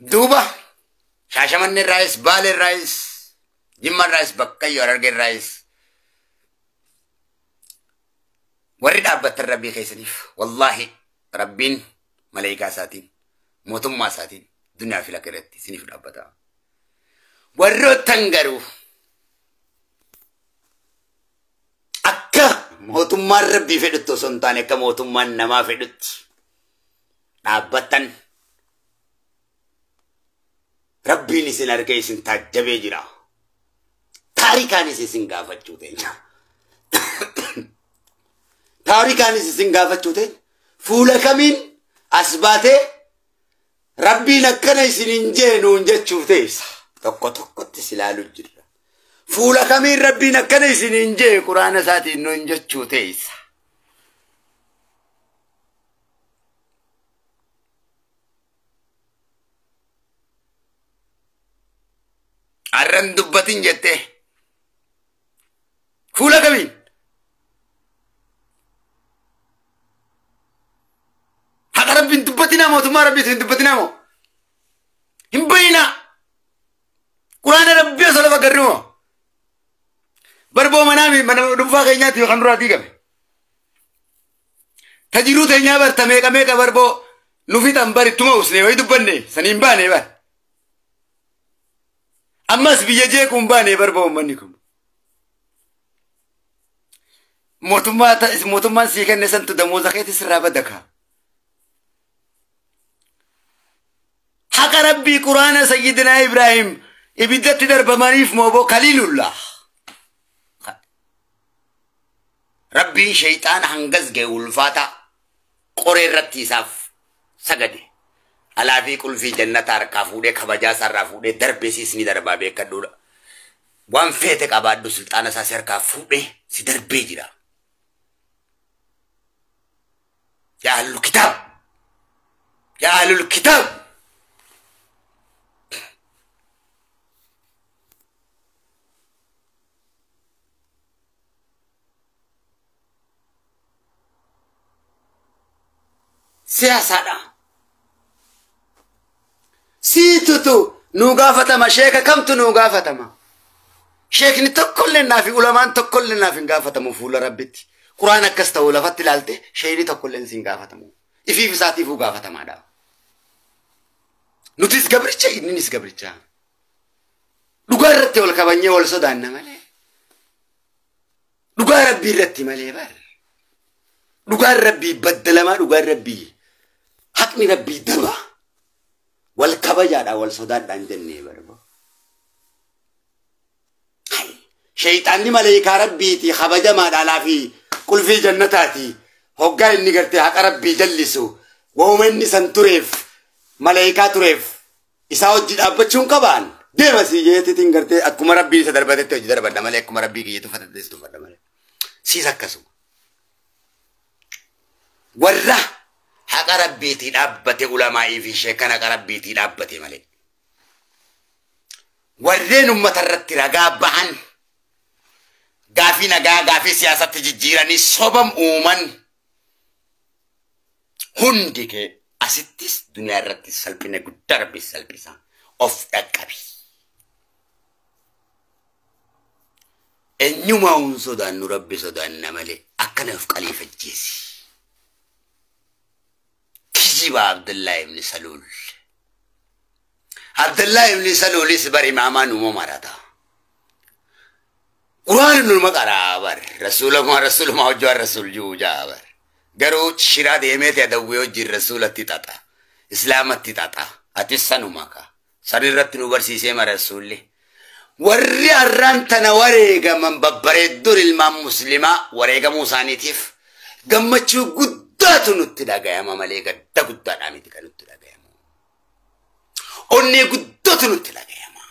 Duuba Shaashamannee irraayis, Baalee irraayis, Jimma irraayis, Bakkayyoo Harargee irraayis warri dhaabbattan rabbii keessaniif wallaahi rabbiin malaayikaa isaatiin mootummaa isaatiin duniyaa fi lafa irratti isiniif dhaabbata. Warroottan garuu akka mootummaan rabbii fedhutti osoo hin taane akka mootummaan namaa fedhutti dhaabbattan rabbiin isin argee isin taajjabee jira. Taarikaanis isin gaafachuu teenya. Taarikaanis isin gaafachuu teenya. Fuula kamiin as baatee rabbiin akkana isin hin jeenuun jechuuf teessa. Tokko tokkotti si ilaalu jirra. Fuula kamiin rabbiin akkana isin hin jee quraana isaatiin nuun jechuu teessa. Arran dubbatin jettee fuula kamiin haqa rabbiin dubbatinaa mootummaa rabbiitiin hin dubbatinaa moo hin bayinaa quraana rabbii osoo lafa garri moo barboo manaa mana dhuunfaa keenyaatti kan duraa diigame tajiruu teenyaa barta meeqa meeqa barboo nu fixan bar ittuma usnee wayi dubbanne saniin baane bar ammas biyya jeequun baane barboo uummanni kun mootummaan sii kenne santu damooza keetis irraa badaka. Haqa rabbii quraana sayyidinaa Ibraahim ibiddatti darbamaniif mooboo kaliilullah. Rabbiin shayxaana hangas ga'e ulfaata qoree irratti isaaf sagade. Alaa fi qulfii jannata harkaa fuudhee kabajaa isaarraa fuudhee darbee siis ni darbaa beekadhuudha. Waan feete qabaadhu sulxaana isaa si harkaa fuudhee si darbee jira. Yaa ahlul kitaab! Yaa ahlul kitaab! Siyaasaadha. Siitutu nuu gaafatama sheeka kamtu nuu gaafatama. Sheekni tokkollee naaf ulamaan tokkollee naaf hin gaafatamu fuula rabbitti. Quraan akkas ta'u lafatti ilaalte sheekni tokkollee hin gaafatamu. Ifiif isaatiifuu gaafatamaadha. Nutis gabricha inninis gabricha. Dhugaa irratti wal kabanyee wal sodaanna malee. Dhugaa rabbii irratti malee bar. Dhugaan rabbii baddalamaa dhugaan rabbii haqni rabbii daba. Wal kabajaadha wal sodaadhaan jennee barba. Shayxaanni maleekaa rabbiiti kabajamaadha alaa fi qulfii jannataati. Hoggaa inni gartee haqa rabbii jallisu wauma inni san tureef maleekaa tureef isaa hojii dhaabbachuun qabaan. Deema si jeetiitiin gartee akkuma rabbii isa darbatetti hojii darbadha malee akkuma rabbii kiyya tuffatattis tuffadha malee. Siis akkasuma. Warra haqa rabbiitii dhaabbate ulamaa'ii fi sheekan haqa rabbiitii dhaabbate malee. Warreen uummata irratti ragaa bahan gaafii nagaa gaafii siyaasatti jijjiiranii sobam uuman hundi kee asittis duniyaa irratti salphina guddaa rabbi salphisa of dhaqqabi. Eenyumaa hun sodaannu rabbi sodaanna malee akkana of qaliifajjeesi. Kijiba Abdullaa ibn Saluul. Abdullaa ibn Saluulis bar imaamaa numa marata. Quraan numa qaraa bar. Rasuuluma rasuuluma hojii rasuul jiru jaa bar. Garuu shiraa deemeeti adawwee wajjin rasuulatti xaxa. Islaamatti xaxa. Atis sanuma ka. San irratti nu barsiisee ma rasuulli. Warri har'aan tana wareegaman babbareedduun ilmaan muslimaa wareegamuu isaaniitiif gammachuu guddaatu nutti dhagayama malee gadda guddaadhaa miti kan nutti dhagayamu. Onnee guddatu nutti dhagayama.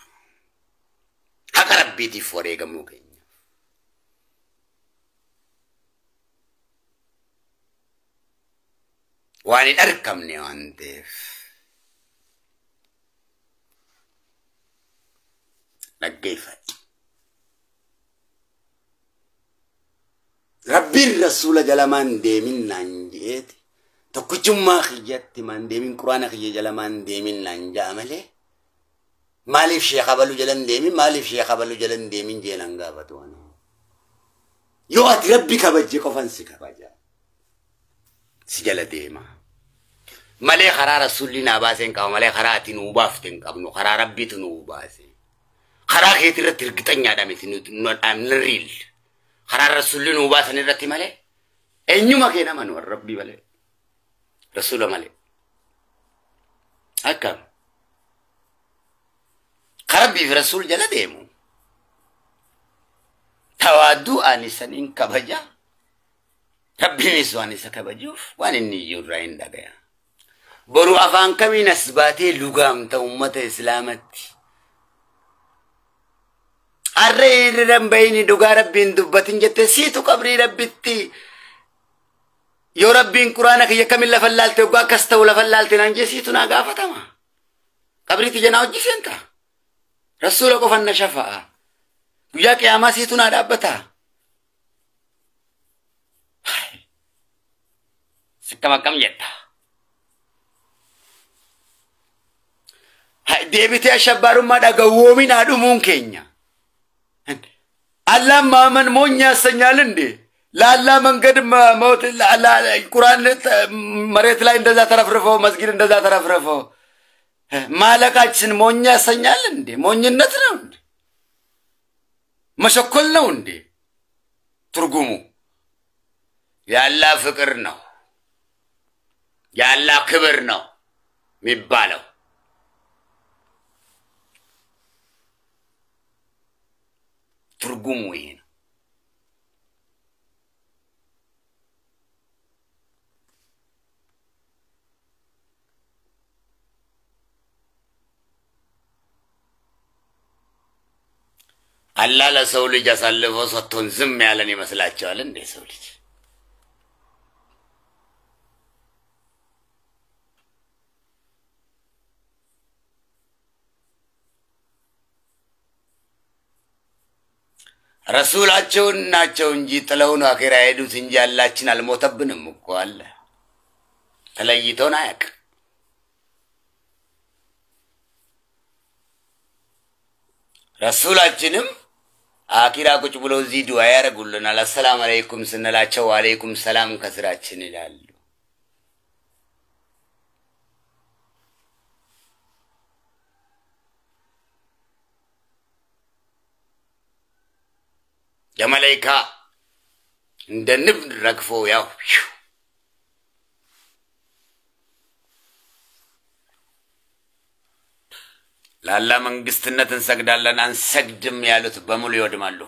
Haqa rabbiitiif wareegamuu keenya. Waan hin argamne waan ta'eef. Dhaggeeffadhu. Rabbiin rasuula jalamaan deeminnaan jeeti. Tokkichummaa kiyyatti maan deemin quraana kiyya jala maan deemin naan ja'a malee maaliif sheekha baluu jala hin deemin maaliif sheekha baluu jala hin deemin jee nan gaafatu ani. Yoo ati rabbi kabajje qofan si kabaja. Si jala deema. Malee karaa rasuulli naa baasee hin qabu malee karaa ati nuu baafte hin qabnu karaa rabbiitu nuu baase. Karaa keetii irratti hirgixanyaadha miti nuti riil. Karaa rasuulli nuu baasan irratti malee eenyuma kee nama nu rabbii malee. Rasuula malee. Akkam. Rabbii fi rasuul jala deemu. Tawaaduu ani saniin kabaja. Rabbiinis waan isa kabajuuf waan inni iyyuu irraa hin dhagaya. Boru afaan kamiin as baatee lugaamta uummata islaamatti. Harree hiriiraan bahini dhugaa rabbiin dubbatin jette siitu qabrii rabbitti. Yoo rabbiin quraana kiyya kamiin lafa laalte waggaa akkas ta'u lafa laalte naan jee siitu naa gaafatama. Qabriitti janaa hojii seenta. Rasuula qofan na shafa'a. Guyyaa qiyaamaa siitu naa dhaabbata. Sikkam akkam jetta. Deebitee ashabbaarummaa dhagawwoominaa dhumuun keenya. አላህ ማመን ሞኝ ያሰኛል እንዴ? ለአላህ መንገድ ሞት ቁርአን መሬት ላይ እንደዛ ተረፍርፎ መስጊድ እንደዛ ተረፍርፎ ማለቃችን ሞኝ ያሰኛል እንዴ? ሞኝነት ነው እንዴ? መሸኮል ነው እንዴ? ትርጉሙ የአላህ ፍቅር ነው፣ የአላህ ክብር ነው የሚባለው። ትርጉሙ ይሄ ነው። አላህ ለሰው ልጅ አሳልፎ ሰጥቶን ዝም ያለን ይመስላቸዋል እንዴ? ሰው ልጅ ረሱላቸውን ናቸው እንጂ ጥለውን አኼራ የሄዱት እንጂ አላችን አልሞተብንም እኮ አለ። ተለይቶን አያውቅም። ረሱላችንም አኪራ ቁጭ ብለው እዚህ ዱዓ ያደርጉልናል። አሰላም አለይኩም ስንላቸው ወአለይኩም ሰላም ከስራችን ይላሉ። የመላይካ እንደ ንብ ረግፎ ያው ለአላህ መንግስትነት እንሰግዳለን አንሰግድም ያሉት በሙሉ ይወድማሉ።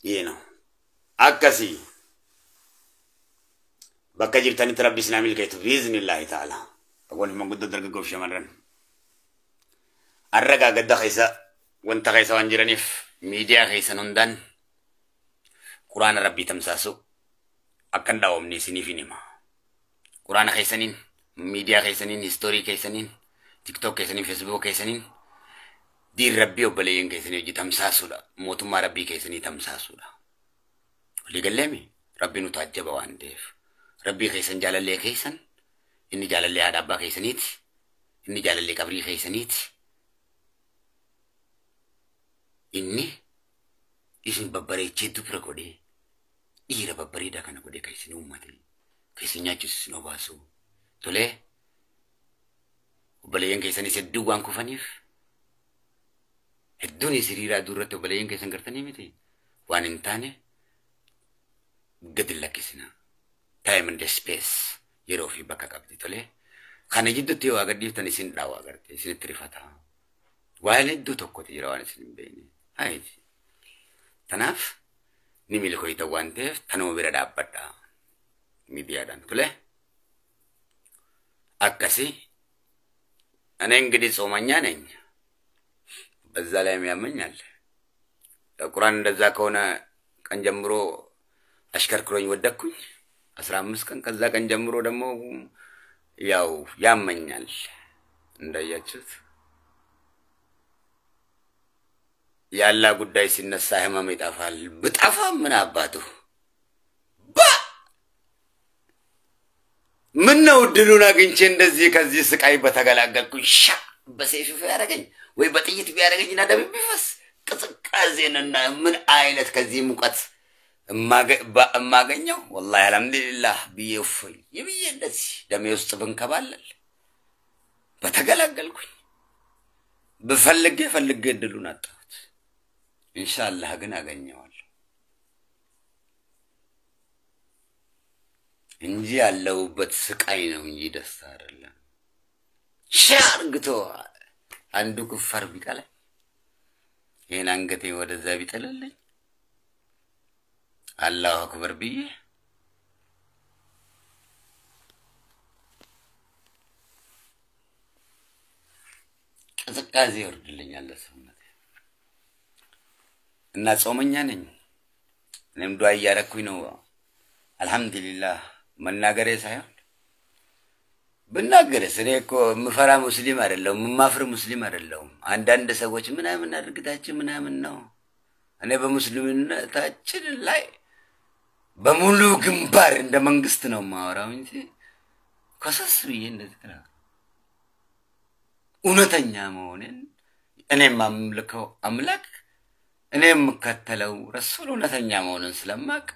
ይህ ነው akkasi bakka jirtanitti rabbi isin haa milkeessu biiznillaahi ta'ala. Awwal manguddoo dargaggoof shamarran. Arragaa gadda keessa wanta keessa waan jiraniif miidiyaa keessan hundaan quraana rabbii tamsaasu akkan dhaawamne isiniif hin hima. Quraana keessaniin, miidiyaa keessaniin, histoorii keessaniin, TikTok keessaniin, Facebook keessaniin diin rabbii obboleeyyan keessanii hojii tamsaasuudha. Mootummaa rabbii keessanii tamsaasuudha. Walii galleemi rabbi nu taajjaba waan ta'eef. Rabbii keessan jaalallee keessan inni jaalallee haadha abbaa keessaniiti. Inni jaalallee qabrii keessaniiti. Inni isin babbareechee dubra godhee dhiira babbareedaa kana godhee kan isin uummate kan isin nyaachisu isin obaasu. Tolee obboleeyyan keessanis hedduu waan kufaniif hedduun hiriira aduu irratti obboleeyyan keessan gartanii miti waan hin taane gadi lakkisina. Time and space yeroo fi bakka qabdi tolee. Kana jidduutti yoo agarsiiftan isin dhaawaa agarte isinitti rifata. Waan hedduu tokkotu jira waan isin hin beekne. Haayiti. Tanaaf ni milkooyta waan ta'eef tanuma bira dhaabbadha. Miidiyaadhaan tole. Akkasii እኔ እንግዲህ ጾመኛ ነኝ። በዛ ላይ ያመኛል። ቁርአን እንደዛ ከሆነ ቀን ጀምሮ አሽከርክሮኝ ወደኩኝ 15 ቀን። ከዛ ቀን ጀምሮ ደግሞ ያው ያመኛል እንዳያችሁት። የአላህ ጉዳይ ሲነሳ ህመም ይጠፋል። ብጠፋ ምን አባቱ ባ ምን ነው እድሉን አግኝቼ እንደዚህ ከዚህ ስቃይ በተገላገልኩኝ። ሻ በሰይፍ ቢያደርገኝ ወይ በጥይት ቢያደርገኝና ደም ቢፈስ ቅዝቃዜንና ምን አይነት ከዚህ ሙቀት እማገኘው ወላሂ አልሐምዱሊላህ ብዬ እፎይ ብዬ እንደዚህ ደሜ ውስጥ ብንከባለል በተገላገልኩኝ። ብፈልጌ ፈልጌ እድሉን አጣሁት። ኢንሻአላህ ግን አገኘዋለሁ እንጂ ያለሁበት ስቃይ ነው እንጂ ደስታ አይደለም። ሻ አርግቶ አንዱ ኩፋር ቢቀላኝ ይሄን አንገቴ ወደዛ ቢጥልልኝ አላሁ አክበር ብዬ ቅዝቃዜ ይወርድልኛል ለሰውነቴ። እና ጾመኛ ነኝ። እኔም ዱዓ እያረኩኝ ነው። አልሐምዱሊላህ መናገሬ ሳይሆን ብናገርስ እኔ እኮ የምፈራ ሙስሊም አይደለሁም፣ የማፍር ሙስሊም አይደለሁም። አንዳንድ ሰዎች ምናምን አድርግታችን ምናምን ነው። እኔ በሙስሊምነታችን ላይ በሙሉ ግንባር እንደ መንግስት ነው የማወራው እንጂ ኮሰስ ብዬ እንደዚህ እውነተኛ መሆኔን እኔ የማምልከው አምላክ እኔ የምከተለው ረሱል እውነተኛ መሆኑን ስለማቅ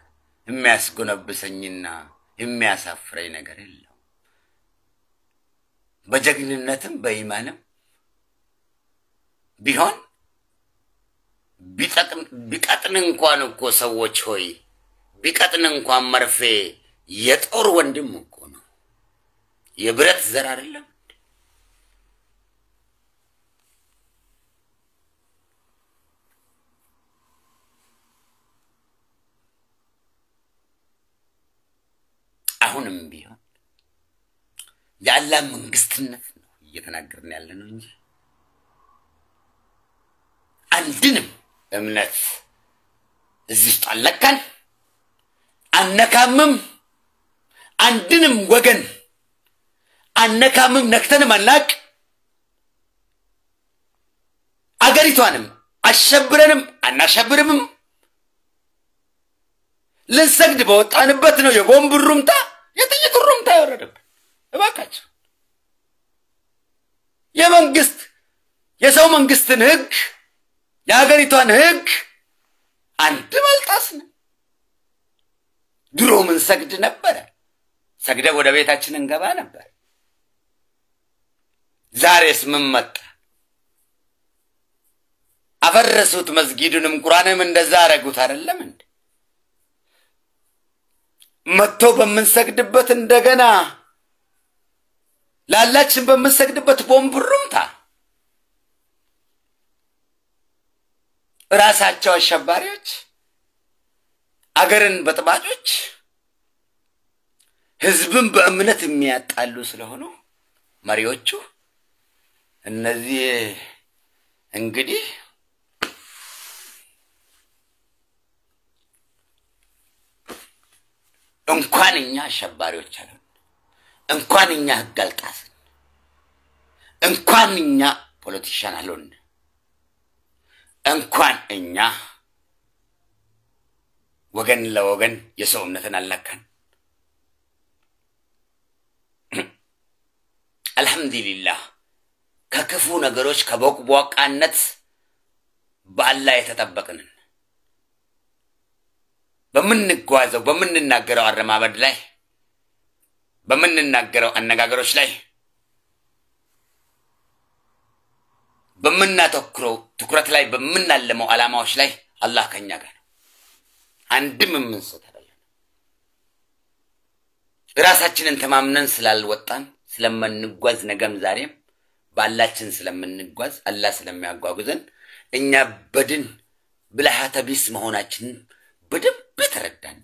የሚያስጎነብሰኝና የሚያሳፍረኝ ነገር የለም። በጀግንነትም በኢማንም ቢሆን ቢቀጥን እንኳን እኮ ሰዎች ሆይ ቢቀጥን እንኳን መርፌ የጦር ወንድም እኮ ነው፣ የብረት ዘር አይደለም። አሁንም ቢሆን የአላህ መንግስትነት ነው እየተናገርን ያለ ነው እንጂ አንድንም እምነት እዚህ ውስጥ አልነካን አነካምም። አንድንም ወገን አነካምም፣ ነክተንም አናቅ። አገሪቷንም አሸብረንም አናሸብርምም። ልንሰግድ በወጣንበት ነው የቦምብ ሩምታ የጥይት ሩምታ የወረደብን። እባካችሁ የመንግስት የሰው መንግስትን ህግ የሀገሪቷን ህግ አንድ አልጣስን። ድሮ ምን ሰግድ ነበረ? ሰግደ ወደ ቤታችን እንገባ ነበር። ዛሬስ ምን መጣ? አፈረሱት መስጊዱንም ቁርአንም እንደዛ አረጉት። አይደለም እንዴ? መጥቶ በምንሰግድበት እንደገና ላላችን በምንሰግድበት ቦምብ ሩምታ ራሳቸው አሸባሪዎች፣ አገርን በጥባጮች፣ ህዝብን በእምነት የሚያጣሉ ስለሆኑ መሪዎቹ እነዚህ እንግዲህ እንኳን እኛ አሸባሪዎች አለን፣ እንኳን እኛ ህግ አልጣስን፣ እንኳን እኛ ፖለቲሻን አልሆን፣ እንኳን እኛ ወገን ለወገን የሰው እምነትን አልነካን። አልሐምዱሊላህ ከክፉ ነገሮች ከቦቅቧቃነት በአላህ የተጠበቅንን በምንጓዘው በምንናገረው አረማመድ ላይ በምንናገረው አነጋገሮች ላይ በምናተኩረው ትኩረት ላይ በምናለመው ዓላማዎች ላይ አላህ ከኛ ጋር ነው። አንድም የምንስት አይደለም። ራሳችንን ተማምነን ስላልወጣን ስለምንጓዝ ነገም ዛሬም ባላችን ስለምንጓዝ አላህ ስለሚያጓጉዘን እኛ በድን ብልሃተ ቢስ መሆናችንን በደንብ ተረዳን።